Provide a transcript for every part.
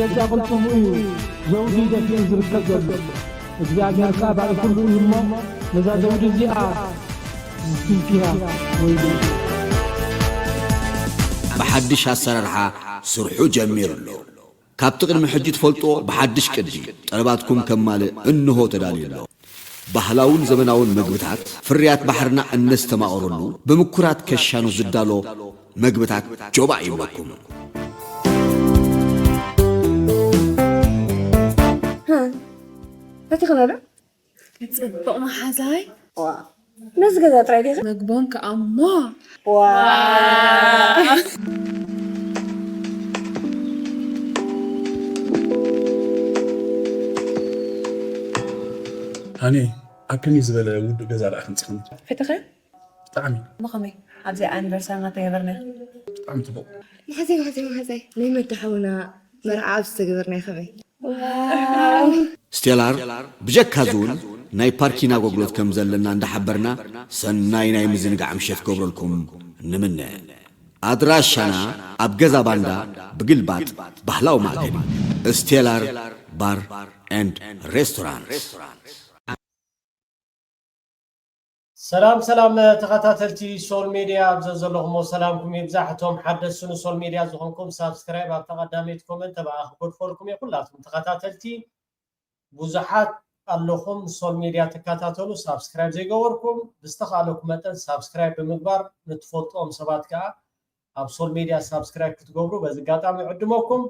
በዛ ቅልጽሙ እዩ ዘውዲ ደፊኡ ዝርከብ ዘሎ። እግዚኣብሔር ከኣ ባዕሉ ኩሉ እዩ እሞ፣ ነዛ ዘውዲ እዚኣ ዝትንክያ ወይሉ። ብሓድሽ ኣሰራርሓ ስርሑ ጀሚሩ ኣሎ። ካብቲ ቅድሚ ሕጂ ትፈልጥዎ ብሓድሽ ቅዲ ጠለባትኩም ከማልእ እንሆ ተዳልዩ ኣሎ። ባህላውን ዘመናውን መግብታት፣ ፍርያት ባሕርና እነስተማቕረሉ ብምኩራት ከሻኑ ዝዳሎ መግብታት ጆባእ ይብለኩም። ፈቲኺ በልዑ። ጽቡቕ መሓዛይ። ዋ፣ ነዚ ገዛ ጥራይ ዲኺ? መግቦም ከኣ እሞ። ዋ። ሃኒ፣ ኣብ ከመይ ዝበለ ውዱእ ገዛ ደኣ ከምፂኹም? ፈቲኺ? ብጣዕሚ። እሞ ከመይ? ኣብዚ ኣኒቨርሳሪና ተገበርና። ብጣዕሚ ፅቡቕ። መሓዛይ፣ መሓዛይ፣ መሓዛይ። ናይ መዳ ሓውና መርዓ ኣብ ዝተገበርና ከመይ? ስቴላር፣ ብጀካ እዚ እውን ናይ ፓርኪን ኣገልግሎት ከም ዘለና እንዳሓበርና፣ ሰናይ ናይ ምዝንጋዕ ምሸት ክገብረልኩም ንምነ። ኣድራሻና ኣብ ገዛ ባንዳ ብግልባጥ ባህላዊ ማእከል እዩ። ስቴላር ባር ኤንድ ሬስቶራንት። ሰላም ሰላም ተኸታተልቲ ሶል ሜድያ ኣብ ዘዘለኹሞ ሰላምኩም ይብዛሕ። እቶም ሓደስቲ ንሶል ሜድያ ዝኾንኩም ሳብስክራይብ ኣብታ ቀዳመይቲ ኮመንት ተባኣ ክገድፈልኩም እየ። ኩላትኩም ተኸታተልቲ ብዙሓት ኣለኹም ንሶል ሜድያ ትከታተሉ ሳብስክራይብ ዘይገበርኩም ብዝተኻለኩም መጠን ሳብስክራይብ ብምግባር ንትፈልጥኦም ሰባት ከዓ ኣብ ሶል ሜድያ ሳብስክራይብ ክትገብሩ በዚ ኣጋጣሚ ዕድመኩም።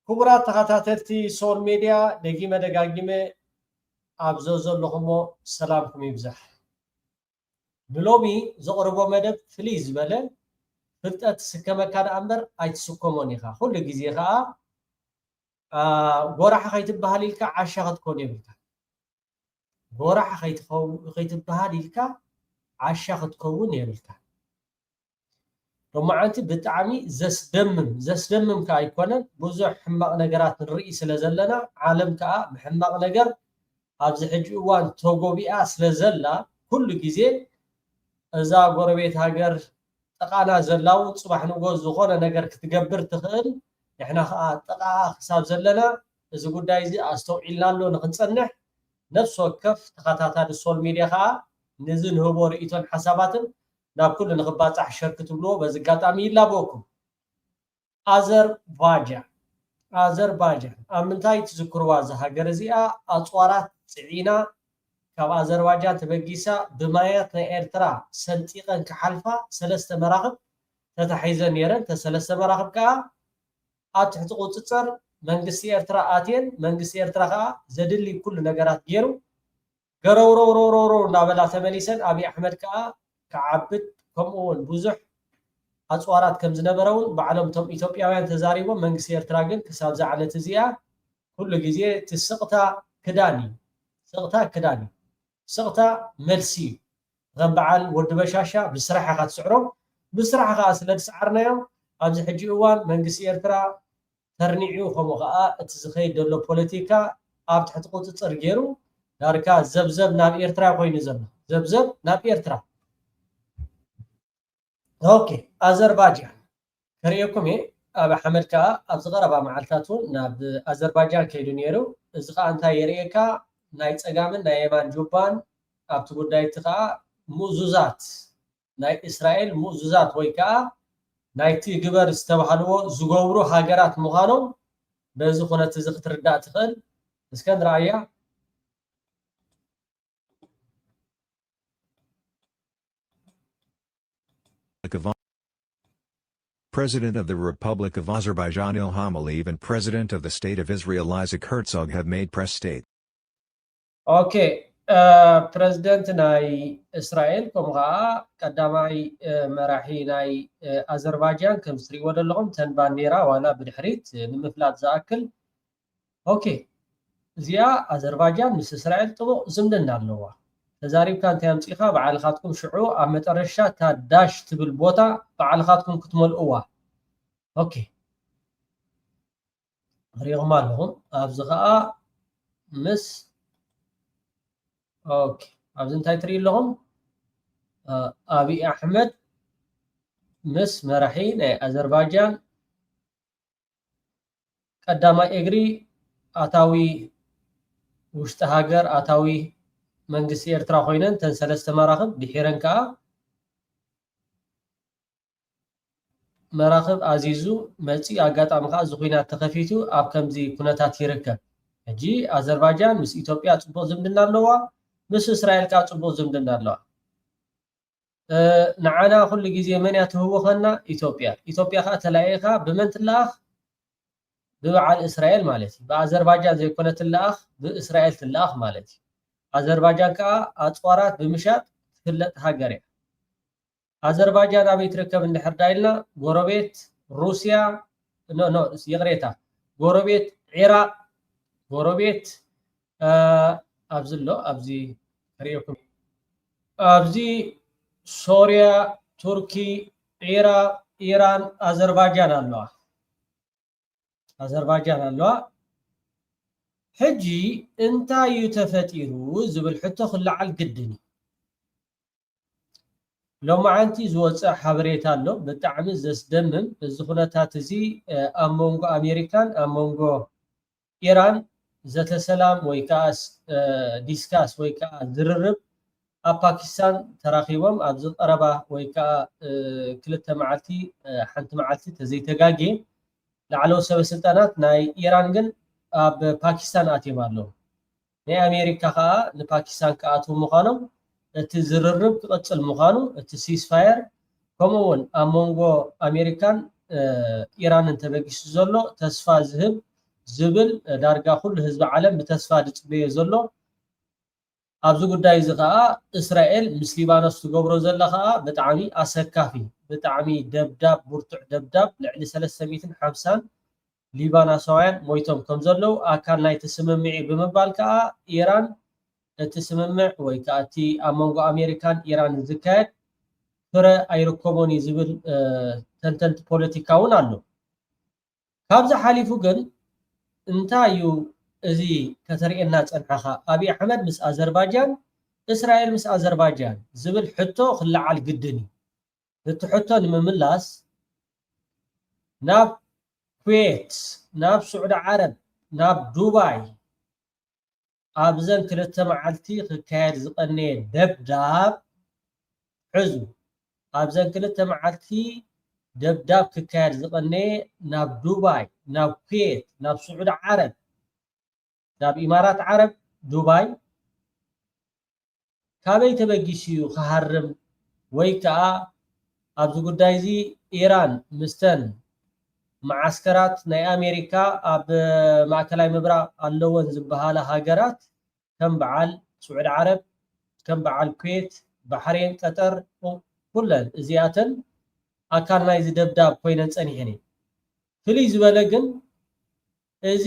ክቡራት ተኸታተልቲ ሶል ሜድያ ደጊመ ደጋጊመ ኣብ ዘዘለኹሞ ሰላምኩም ይብዛሕ። ንሎሚ ዘቕርቦ መደብ ፍልይ ዝበለ ፍልጠት ትስከመካ ደኣ እምበር ኣይትስከሞን ኢኻ። ኩሉ ግዜ ኸኣ ጎራሕ ከይትበሃል ኢልካ ዓሻ ክትከውን የብልካ። ጎራሕ ከይትበሃል ኢልካ ዓሻ ክትከውን የብልካ። ሎማዓንቲ ብጣዕሚ ዘስደምም ዘስደምም ከኣ ኣይኮነን ብዙሕ ሕማቕ ነገራት ንርኢ ስለ ዘለና ዓለም ከኣ ብሕማቕ ነገር ኣብዚ ሕጂ እዋን ተጎቢኣ ስለ ዘላ ኩሉ ግዜ እዛ ጎረቤት ሃገር ጥቓና ዘላ እውን ፅባሕ ንጎ ዝኾነ ነገር ክትገብር ትኽእል ንሕና ከኣ ጥቓኣ ክሳብ ዘለና እዚ ጉዳይ እዚ ኣስተውዒልናሉ ንክንፀንሕ ነፍሲ ወከፍ ተኸታታሊ ሶል ሜድያ ከኣ ነዚ ንህቦ ርእይቶን ሓሳባትን ናብ ኩሉ ንኽባፃሕ ሸር ክትብልዎ በዚ ኣጋጣሚ ይላበወኩም። ኣዘርባጃን ኣዘርባጃን ኣብ ምንታይ ትዝክርዋ እዛ ሃገር እዚኣ ኣፅዋራት ፅዒና ካብ ኣዘርባጃን ተበጊሳ ብማያት ናይ ኤርትራ ሰንጢቐን ክሓልፋ ሰለስተ መራኽብ ተታሒዘን ነይረን እተን ሰለስተ መራኽብ ከዓ ኣብ ትሕቲ ቁፅፅር መንግስቲ ኤርትራ ኣትየን መንግስቲ ኤርትራ ከዓ ዘድሊ ኩሉ ነገራት ገይሩ ገረውረውረውረው እናበላ ተመሊሰን ኣብይ ኣሕመድ ከዓ ክዓብድ ከምኡ እውን ብዙሕ ኣፅዋራት ከም ዝነበረ እውን ባዕሎም እቶም ኢትዮጵያውያን ተዛሪቦም መንግስቲ ኤርትራ ግን ክሳብ ዝዓለት እዚኣ ኩሉ ግዜ እቲ ስቕታ ክዳን እዩ ስቕታ ክዳን እዩ ስቕታ መልሲ እዩ ከም በዓል ወዲ በሻሻ ብስራሕ ኢኻ ትስዕሮም ብስራሕ ከዓ ስለ ዝሰዓርናዮም ኣብዚ ሕጂ እዋን መንግስቲ ኤርትራ ተርኒዑ ከምኡ ከዓ እቲ ዝኸይድ ዘሎ ፖለቲካ ኣብ ትሕቲ ቁፅፅር ገይሩ ዳርጋ ዘብዘብ ናብ ኤርትራ ኮይኑ ዘሎ ዘብዘብ ናብ ኤርትራ ኦኬ ኣዘርባጃን ከርእየኩም እየ ኣብ ሓመድ ከዓ ኣብዚ ቀረባ መዓልታት እውን ናብ ኣዘርባጃን ከይዱ ነይሩ እዚ ከዓ እንታይ የርእየካ ናይ ፀጋምን ናይ የማን ጁባን ኣብቲ ጉዳይ እቲ ከዓ ምእዙዛት ናይ እስራኤል ምእዙዛት ወይ ከዓ ናይቲ ግበር ዝተባህልዎ ዝገብሩ ሃገራት ምዃኖም በዚ ኩነት እዚ ክትርዳእ ትኽእል። እስከ ንርኣያ። President of the Republic of Azerbaijan Ilham Aliyev and President of the State of Israel Isaac Herzog have made press state. ኦኬ ፕረዚደንት ናይ እስራኤል ከምኡ ከዓ ቀዳማይ መራሒ ናይ ኣዘርባጃን ከም ዝትሪእዎ ዘለኹም ተን ባንዴራ ዋላ ብድሕሪት ንምፍላጥ ዝኣክል ኦኬ እዚኣ ኣዘርባጃን ምስ እስራኤል ጥቡቕ ዝምድና ኣለዋ ተዛሪብካ እንታይ ኣምፂኻ ባዕልኻትኩም ሽዑ ኣብ መጠረሻ እታ ዳሽ ትብል ቦታ ባዕልኻትኩም ክትመልእዋ ኦኬ ሪኢኹም ኣለኹም ኣብዚ ከዓ ምስ ኦኬ ኣብዚ እንታይ ትርኢ ኣለኹም ኣብይ ኣሕመድ ምስ መራሒ ናይ ኣዘርባጃን ቀዳማይ እግሪ ኣታዊ ውሽጢ ሃገር ኣታዊ መንግስቲ ኤርትራ ኮይነን፣ እተን ሰለስተ መራኽብ ድሒረን ከኣ መራኽብ ኣዚዙ መጺኡ፣ ኣጋጣሚ ከኣ እዚ ኲናት ተኸፊቱ ኣብ ከምዚ ኩነታት ይርከብ። ሕጂ ኣዘርባጃን ምስ ኢትዮጵያ ጽቡቕ ዝምድና ኣለዋ፣ ምስ እስራኤል ከኣ ጽቡቕ ዝምድና ኣለዋ። እ፣ ንዓና ኩሉ ግዜ መን እያ ትህውኸና? ኢትዮጵያ። ኢትዮጵያ ከኣ ተላኢኻ ብመን ትለኣኽ? ብበዓል እስራኤል ማለት እዩ። ብኣዘርባጃን ዘይኮነ ትለኣኽ፣ ብእስራኤል ትለኣኽ ማለት እዩ። ኣዘርባጃን ከኣ ኣጽዋራት ብምሻጥ ትፍለጥ ሃገር እያ። ኣዘርባጃን ኣበይ ትርከብ እንድሕር ዳ ኢልና፣ ጎረቤት ሩስያ፣ ኖ፣ ኖ፣ ይቕሬታ፣ ጎረቤት ዒራቕ፣ ጎረቤት፣ እ፣ ኣብዚ ኣሎ፣ ኣብዚ ከርእየኩም። ኣብዚ ሶርያ፣ ቱርኪ፣ ዒራቕ፣ ኢራን፣ ኣዘርባጃን ኣለዋ። ኣዘርባጃን ኣለዋ። ሕጂ እንታይ እዩ ተፈጢሩ ዝብል ሕቶ ክለዓል ግድን እዩ። ሎማዓንቲ ዝወፀ ሓበሬታ ኣሎ፣ ብጣዕሚ ዘስደምም። እዚ ኩነታት እዚ፣ እ፣ ኣብ መንጎ ኣሜሪካን ኣብ መንጎ ኢራን ዘተ ሰላም ወይ ከዓ ስ-፣ እ፣ ዲስካስ ወይ ከዓ ዝርርብ ኣብ ፓኪስታን ተራኺቦም ኣብዚ ቀረባ ወይ ከዓ፣ እ፣ ክልተ መዓልቲ፣ እ፣ ሓንቲ መዓልቲ ተዘይተጋጌ ላዕለዎት ሰበ ስልጣናት ናይ ኢራን ግን ኣብ ፓኪስታን ኣትዮም ኣለዉ። ናይ ኣሜሪካ ከኣ ንፓኪስታን ክኣትዉ ምዃኖም፣ እቲ ዝርርብ ክቕጽል ምዃኑ፣ እቲ ሲስፋየር፣ ከምኡ እውን ኣብ መንጎ ኣሜሪካን፣ እ፣ ኢራንን ተበጊሱ ዘሎ ተስፋ ዝህብ ዝብል፣ እ፣ ዳርጋ ኩሉ ህዝቢ ዓለም ብተስፋ ዝጽበዮ ዘሎ፣ ኣብዚ ጉዳይ እዚ ከኣ እስራኤል ምስ ሊባኖስ ትገብሮ ዘላ ከኣ ብጣዕሚ ኣሰካፊ፣ ብጣዕሚ ደብዳብ፣ ብርቱዕ ደብዳብ፣ ልዕሊ ሰለስተ ሚእትን ሓምሳን ሊባኖሳውያን ሞይቶም ከም ዘለዉ ኣካል ናይቲ ስምምዕ እዩ ብምባል ከኣ ኢራን እቲ ስምምዕ ወይ ከኣ እቲ ኣብ መንጎ ኣሜሪካን ኢራን ዝካየድ ፍረ ኣይርከቦን እዩ ዝብል፣ እ፣ ተንተንቲ ፖለቲካ እውን ኣሎ። ካብዚ ሓሊፉ ግን እንታይ እዩ እዚ ከተርእየና ጸንሓኻ? ኣብይ ኣሕመድ ምስ ኣዘርባጃን፣ እስራኤል ምስ ኣዘርባጃን ዝብል ሕቶ ክለዓል ግድን እዩ። እቲ ሕቶ ንምምላስ ናብ ኩዌት፣ ናብ ስዑዲ ዓረብ፣ ናብ ዱባይ ኣብዘን ክልተ መዓልቲ ክካየድ ዝቐነየ ደብዳብ ሕዙ። ኣብዘን ክልተ መዓልቲ ደብዳብ ክካየድ ዝቐነየ ናብ ዱባይ፣ ናብ ኩዌት፣ ናብ ስዑዲ ዓረብ፣ ናብ ኢማራት ዓረብ፣ ዱባይ፣ ካበይ ተበጊሱ እዩ ክሃርም? ወይ ከኣ ኣብዚ ጉዳይ እዚ ኢራን ምስተን መዓስከራት ናይ ኣሜሪካ ኣብ ማእከላይ ምብራቕ ኣለወን ዝበሃላ ሃገራት ከም በዓል ስዑዲ ዓረብ፣ ከም በዓል ኩዌት፣ ባሕሬን፣ ቀጠር፣ ኩለን እዚኣተን ኣካል ናይዚ ደብዳብ ኮይነን ጸኒሐን እየን። ፍልይ ዝበለ ግን እዚ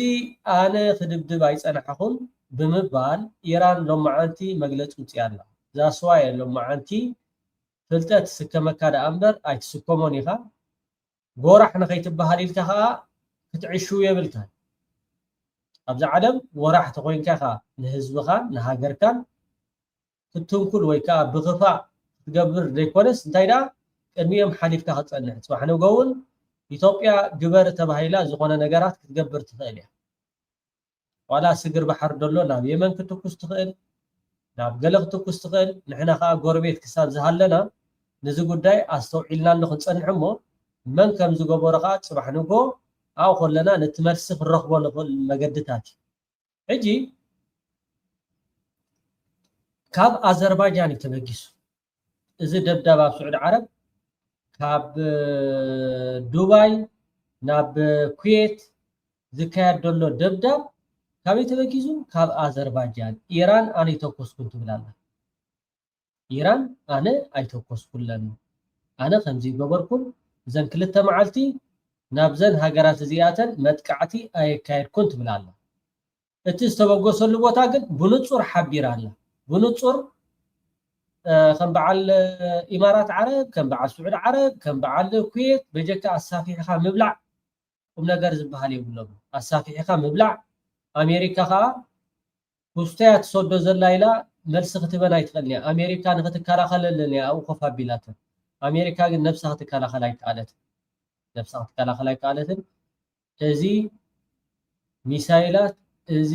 ኣነ ክድብድብ ኣይጸናሕኹን ብምባል ኢራን ሎማዓንቲ መግለጺ ውጽያ ኣላ። ዛስዋየ ሎማዓንቲ ፍልጠት ትስከመካ ደኣ እምበር ኣይትስከሞን ኢኻ። ጎራሕ ንኸይትበሃል ኢልካ ኸኣ ክትዕሽው የብልካን። ኣብዚ ዓለም ወራሕ ተኾይንካ ኢኻ ንህዝብኻን ንሃገርካን ክትትንኩል ወይ ከኣ ብኽፋእ ክትገብር ዘይኮነስ፣ እንታይ ደኣ ቅድሚኦም ሓሊፍካ ክትጸንሕ፣ ጽባሕ ንግሆ እውን ኢትዮጵያ ግበር ተባሂላ ዝኾነ ነገራት ክትገብር ትኽእል እያ። ዋላ ስግር ባሕሪ ደሎ ናብ የመን ክትኩስ ትኽእል፣ ናብ ገለ ክትኩስ ትኽእል። ንሕና ከኣ ጎረቤት ክሳብ ዝሃለና ነዚ ጉዳይ ኣስተውዒልናሉ ክንጸንሕ እሞ፣ መን ከም ዝገበሮ ከኣ ጽባሕ ንግሆ ኣብኡ ከለና ነቲ መልሲ ክንረኽቦ ንኽእል መገድታት እዩ። ሕጂ ካብ ኣዘርባጃን እዩ ተበጊሱ። እዚ ደብዳብ ኣብ ስዑዲ ዓረብ ካብ፣ እ፣ ዱባይ ናብ፣ እ፣ ኩዌት ዝካየድ ዘሎ ደብዳብ ካበይ ተበጊሱ? ካብ ኣዘርባጃን። ኢራን ኣነ ኣይተኮስኩን ትብል ኣላ። ኢራን ኣነ ኣይተኮስኩለን፣ ኣነ ከምዚ ይገበርኩን፣ እዘን ክልተ መዓልቲ ናብዘን ሃገራት እዚኣተን መጥቃዕቲ ኣየካየድኩን ትብል ኣላ። እቲ ዝተበገሰሉ ቦታ ግን ብንጹር ሓቢራ ኣላ። ብንጹር፣ እ፣ ከም በዓል፣ እ፣ ኢማራት ዓረብ፣ ከም በዓል ስዑዲ ዓረብ፣ ከም በዓል ኩዌት በጀካ ኣሳፊሕኻ ምብላዕ ቁም ነገር ዝበሃል የብሎም። ኣሳፊሕኻ ምብላዕ፣ ኣሜሪካ ኸኣ ኩስቶያ ትሰዶ ዘላ ኢላ መልሲ ክትበን ኣይትኽእልን እያ። ኣሜሪካ ንኽትከላኸለለን እያ ኣብኡ ኮፍ ኣቢላተን። ኣሜሪካ ግን ነብሳ ክትከላኸል ኣይከኣለትን። ነብሳ ክትከላኸል ኣይከኣለትን። እዚ ሚሳይላት እዚ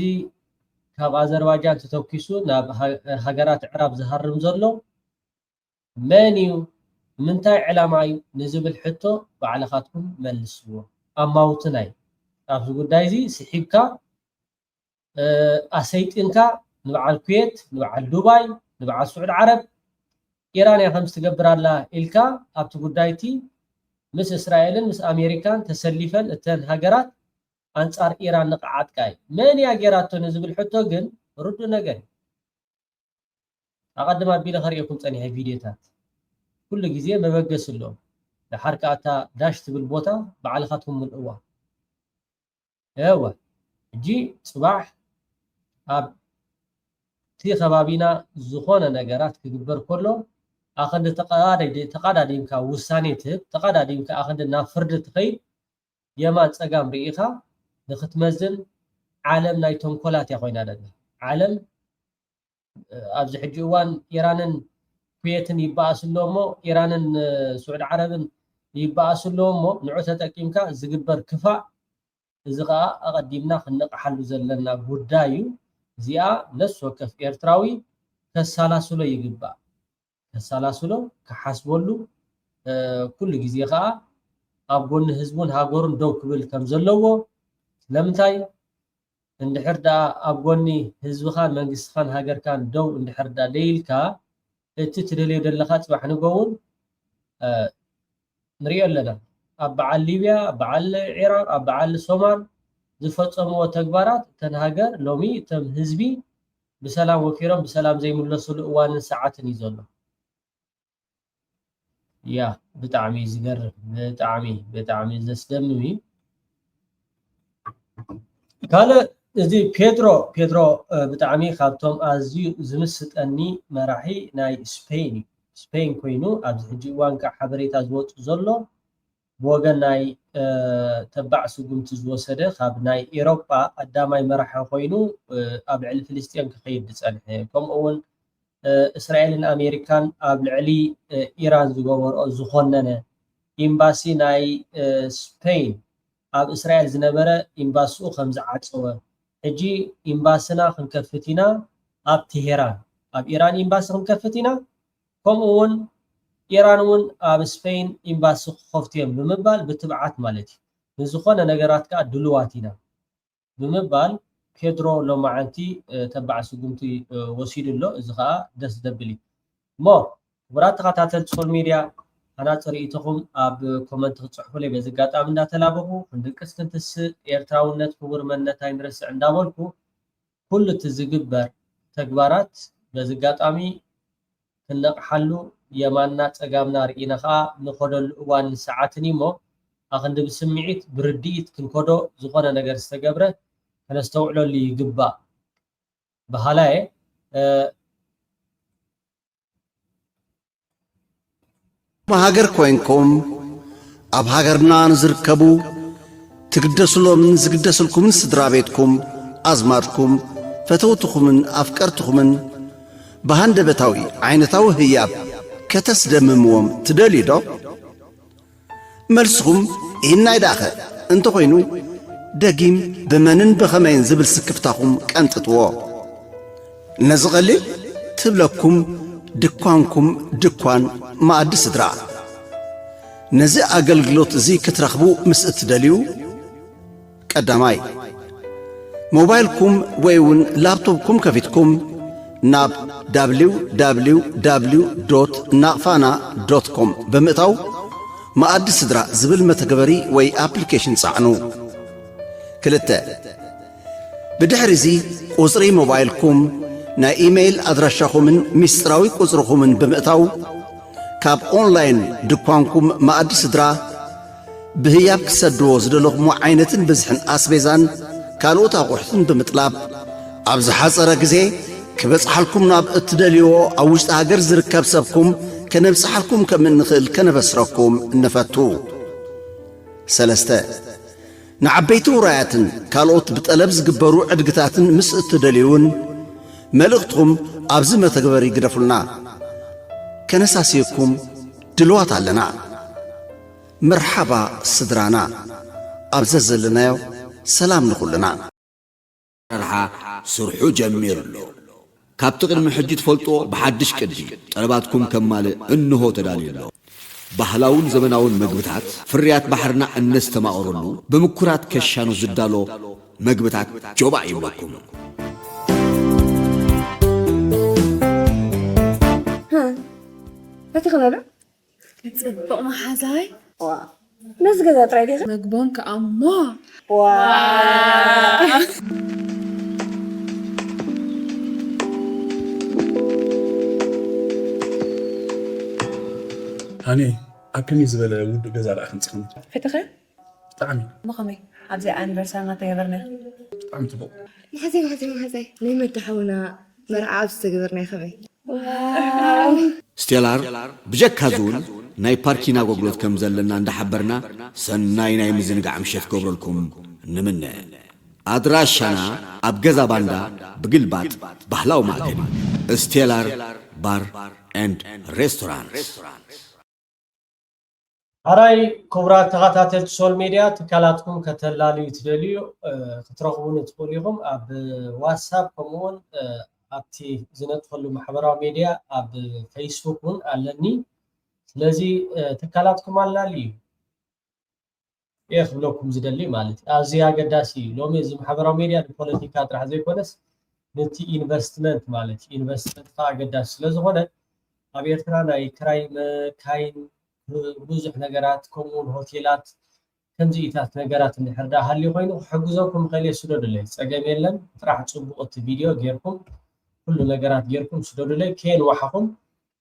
ካብ ኣዘርባጃን ተተኪሱ ናብ ሃ-፣ ሃገራት ኣዕራብ ዝሃርም ዘሎ መን እዩ? ምንታይ ዕላማ እዩ ንዝብል ሕቶ ባዕልኻትኩም መልስዎ። ኣማውትና እዩ። ኣብዚ ጉዳይ እዚ ስሒብካ፣ እ፣ ኣሰይጢንካ ንበዓል ኩዌት፣ ንበዓል ዱባይ፣ ንበዓል ስዑድ ዓረብ፣ ኢራን እያ ከምዚ ትገብር ኣላ ኢልካ ኣብቲ ጉዳይ እቲ ምስ እስራኤልን ምስ ኣሜሪካን ተሰሊፈን እተን ሃገራት ኣንጻር ኢራን ንኽዓጥቃ እዩ። መን እያ ጌራቶ ንዝብል ሕቶ ግን ርዱእ ነገር እዩ። ኣቐድም ኣቢለ ከርእየኩም ጸኒሐ ቪድዮታት። ኩሉ ግዜ መበገሲ ኣለዎም። ደሓር ከኣ እታ ዳሽ ትብል ቦታ ባዕልኻትኩም ምልእዋ። እወ፣ ሕጂ ጽባሕ ኣብቲ ከባቢና ዝኾነ ነገራት ክግበር ከሎ፣ ኣኸንዲ ተቐዳዲ-፣ ተቐዳዲምካ ውሳኔ ትህብ፣ ተቐዳዲምካ ኣኸንዲ ናብ ፍርዲ ትኸይድ፣ የማን ጸጋም ርኢኻ ንኽትመዝን ዓለም ናይ ተንኮላት እያ ኮይና ደላ። ዓለም ኣብዚ ሕጂ እዋን ኢራንን ኩዌትን ይበኣሱ ኣለዉ እሞ፣ ኢራንን፣ እ፣ ስዑዲ ዓረብን ይበኣሱ ኣለዉ እሞ፣ ንዑ ተጠቂምካ ዝግበር ክፋእ፣ እዚ ኸኣ ኣቐዲምና ክንነቕሓሉ ዘለና ጉዳይ እዩ። እዚኣ ነፍሲ ወከፍ ኤርትራዊ ከሰላስሎ ይግባእ። ከሰላስሎ፣ ክሓስበሉ፣ እ፣ ኩሉ ግዜ ኸኣ ኣብ ጎኒ ህዝቡን ሃገሩን ደው ክብል ከም ዘለዎ፣ ስለምንታይ እንድሕር ደኣ ኣብ ጎኒ ህዝብኻን መንግስትኻን ሃገርካን ደው እንድሕር ደኣ ደይልካ፣ እቲ ትደልዮ ዘለኻ ጽባሕ ንግሆ እውን፣ እ፣ ንሪኦ ኣለና። ኣብ በዓል ሊብያ፣ ኣብ በዓል ዒራቕ፣ ኣብ በዓል ሶማል ዝፈጸምዎ ተግባራት፣ እተን ሃገር ሎሚ እቶም ህዝቢ ብሰላም ወፊሮም ብሰላም ዘይምለስሉ እዋንን ሰዓትን እዩ ዘሎ። ያ፣ ብጣዕሚ እዩ ዝገርም፣ ብጣዕሚ፣ ብጣዕሚ ዘስደምም እዩ። ካልእ እዚ ፔድሮ፣ ፔድሮ፣ እ፣ ብጣዕሚ ካብቶም ኣዝዩ ዝምስጠኒ መራሒ ናይ ስፔን እዩ። ስፔን ኮይኑ ኣብዚ ሕጂ እዋን ከዓ ሓበሬታ ዝወፁ ዘሎ ብወገን ናይ፣ እ፣ ተባዕ ስጉምቲ ዝወሰደ ካብ ናይ ኤሮጳ ቀዳማይ መራሒ ኮይኑ፣ እ፣ ኣብ ልዕሊ ፍልስጤም ክኸይድ ዝጸንሐ፣ ከምኡ እውን፣ እ፣ እስራኤልን ኣሜሪካን ኣብ ልዕሊ፣ እ፣ ኢራን ዝገበርኦ ዝኾነነ፣ ኤምባሲ ናይ፣ እ፣ ስፔን ኣብ እስራኤል ዝነበረ ኤምባሲኡ ከም ዝዓጸወ፣ ሕጂ ኤምባስና ክንከፍት ኢና ኣብ ቴሄራን፣ ኣብ ኢራን ኤምባሲ ክንከፍት ኢና፣ ከምኡ እውን ኢራን እውን ኣብ ስፔን ኤምባሲ ክኸፍቱ እዮም ብምባል ብትብዓት ማለት እዩ። ንዝኾነ ነገራት ከኣ ድሉዋት ኢና ብምባል ፔድሮ ሎማዓንቲ፣ እ፣ ተባዕ ስጉምቲ፣ እ፣ ወሲዱ ኣሎ። እዚ ከኣ ደስ ዘብል እዩ። እሞ ክቡራት ተኸታተልቲ ሶል ሚድያ፣ ሃናጺ ርእይቶኹም ኣብ ኮመንት ክትጽሕፉለይ በዚ ኣጋጣሚ እንዳተላበኹ፣ ክንድቅስ ክንትስእ፣ ኤርትራውነት ክቡር መንነት ኣይንረስዕ እንዳበልኩ፣ ኩሉ እቲ ዝግበር ተግባራት በዚ ኣጋጣሚ ክንነቕሓሉ፣ የማንና ጸጋምና ርኢና ከኣ ንኸደሉ እዋንን ሰዓትን እዩ እሞ፣ ኣኽንዲ ብስምዒት ብርድኢት ክንከዶ ዝኾነ ነገር ዝተገብረ ከነስተውዕለሉ ይግባእ በሃላየ። እ፣ ሃገር ኮይንኩም ኣብ ሃገርና ንዝርከቡ ትግደስሎምን ዝግደስልኩምን ስድራ ቤትኩም፣ ኣዝማድኩም፣ ፈተውትኹምን ኣፍቀርትኹምን ብሃንደበታዊ ዓይነታዊ ህያብ ከተስደምምዎም ትደልዩ ዶ? መልስኹም ኢናይ ደኣኸ እንተኾይኑ፣ ደጊም ብመንን ብኸመይን ዝብል ስክፍታኹም ቀንጥጥዎ። ነዚ ቀሊል ትብለኩም ድኳንኩም ድኳን መኣዲ ስድራ። ነዚ ኣገልግሎት እዚ ክትረኽቡ ምስ እትደልዩ፣ ቀዳማይ፣ ሞባይልኩም ወይ እውን ላፕቶፕኩም ከፊትኩም ናብ www.naqfana.com ብምእታው መኣዲ ስድራ ዝብል መተግበሪ ወይ ኣፕሊኬሽን ጸዕኑ። ክልተ፣ ብድሕሪ እዚ ቁጽሪ ሞባይልኩም፣ ናይ ኢሜይል ኣድራሻኹምን ሚስጥራዊ ቁጽርኹምን ብምእታው ካብ ኦንላይን ድኳንኩም መኣዲ ስድራ ብህያብ ክትሰድዎ ዝደለኹምዎ ዓይነትን ብዝሕን ኣስቤዛን ካልኦት ኣቑሑትን ብምጥላብ፣ ኣብ ዝሓጸረ ግዜ ክበጽሓልኩም ናብ እትደልይዎ ኣብ ውሽጢ ሃገር ዝርከብ ሰብኩም ከነብጽሓልኩም ከም እንኽእል ከነበስረኩም ንፈቱ። ሰለስተ፣ ንዓበይቲ ውራያትን ካልኦት ብጠለብ ዝግበሩ ዕድግታትን ምስ እትደልዩን፣ መልእኽትኹም ኣብዚ መተግበሪ ግደፉልና። ከነሳስየኩም ድልዋት ኣለና። መርሓባ ስድራና፣ ኣብ ዘዘለናዮ ሰላም ንኹልና። ኣሰራርሓ ስርሑ ጀሚሩ ኣሎ። ካብቲ ቅድሚ ሕጂ ትፈልጥዎ ብሓድሽ ቅዲ ጠለባትኩም ከማልእ እንሆ ተዳልዩ ኣሎ። ባህላውን ዘመናውን መግብታት፣ ፍርያት ባሕርና እነስተማቕረሉ ብምኩራት ከሻኑ ዝዳሎ መግብታት ጆባእ ይብለኩም። በቲ ክበሎ ጽቡቕ መሓዛይ ነዚ ገዛ ጥራይ ዲኻ መግቦም ከኣሞ ዋ ሃኒ ኣብ ከመይ ዝበለ ውዱእ ገዛ ደኣ ከምፅኹም ፈተኸ ብጣዕሚ እሞ ከመይ ኣብዚኣ ኣኒቨርሳሪ እናተገበርና ብጣዕሚ ፅቡቕ መሓዘይ መሓዘይ መሓዘይ ናይ መዳ ሓውና መርዓ ኣብ ዝተገበርናይ ከመይ ስቴላር ብጀካ እዚ እውን ናይ ፓርኪንግ ኣገልግሎት ከም ዘለና እንዳሓበርና ሰናይ ናይ ምዝንጋዕ ምሸት ክገብረልኩም ንምነ። ኣድራሻና ኣብ ገዛ ባንዳ ብግልባጥ ባህላዊ ማእከል ስቴላር ባር ኤንድ ሬስቶራንት። ሓራይ ክቡራት ተኸታተልቲ ሶል ሜድያ ትካላትኩም ከተላልዩ ትደልዩ ክትረኽቡኒ ትኽእሉ ኢኹም ኣብ ዋትሳፕ ከምኡውን ኣብቲ ዝነጥፈሉ ማሕበራዊ ሜድያ ኣብ ፌስቡክ እውን ኣለኒ ስለዚ ትካላትኩም ኣላልዩ እየ ክብለኩም ዝደሊ ማለት እዩ ኣዝዩ ኣገዳሲ እዩ ሎሚ እዚ ማሕበራዊ ሜድያ ንፖለቲካ ጥራሕ ዘይኮነስ ነቲ ኢንቨስትመንት ማለት እዩ ኢንቨስትመንት ከዓ ኣገዳሲ ስለዝኾነ ኣብ ኤርትራ ናይ ክራይ መካይን ብዙሕ ነገራት ከምኡውን ሆቴላት ከምዚኢታት ነገራት እንድሕር ደኣ ሃልዩ ኮይኑ ክሕግዘኩም ኸእል እየ ስደዱለይ ጸገም የለን ጥራሕ ጽቡቕ እቲ ቪድዮ ጌርኩም ኩሉ ነገራት ጌርኩም ስደዱለይ ከየንዋሓኹም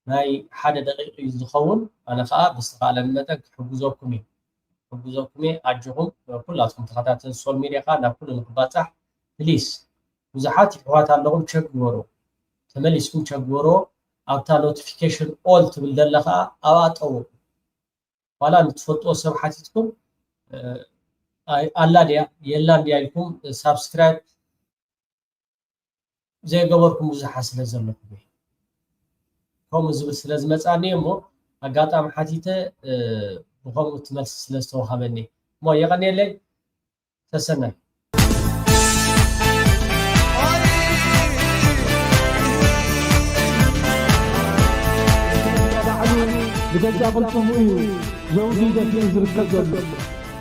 ናይ ሓደ ደቂቕ እዩ ዝኸውን ኣነ ኸዓ ብዝተኻእለኒ መጠን ክሕግዘኩም እየ ክሕግዘኩም እየ ኣጆኹም ኩላትኩም ተኸታተልቲ ሶል ሜድያ ኸዓ ናብ ኩሉ ንክባጻሕ ፕሊስ ብዙሓት ይሕዋት ኣለኹም ቸክ ግበሩ ተመሊስኩም ቸክ ግበርዎ ኣብታ ኖቲፊኬሽን ኦል ትብል ዘላ ኸዓ ኣብኣ ጠውቑ ዋላ ንትፈልጥዎ ሰብ ሓቲትኩም ኣላ ድያ የላን ድያ ኢልኩም ሳብስክራይብ ዘይገበርኩም ብዙሓት ስለ ዘለኹም እየ ከምኡ ዝብል ስለ ዝመፅኣኒ እሞ ኣጋጣሚ ሓቲተ ብከምኡ እቲ መልሲ ስለ ዝተዋሃበኒ እሞ የቐንየለይ ሰሰናይ ባዕሉ ብገዛ ቅልጽሙ እዩ ዘውዲ ደፊኡ ዝርከብ ዘሎ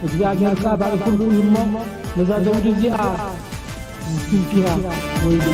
እግዚኣብሔር ከኣ ባዕሉ ኩሉ እዩ እሞ ነዛ ዘውዲ እዚኣ ዝትንክያ ወይሉ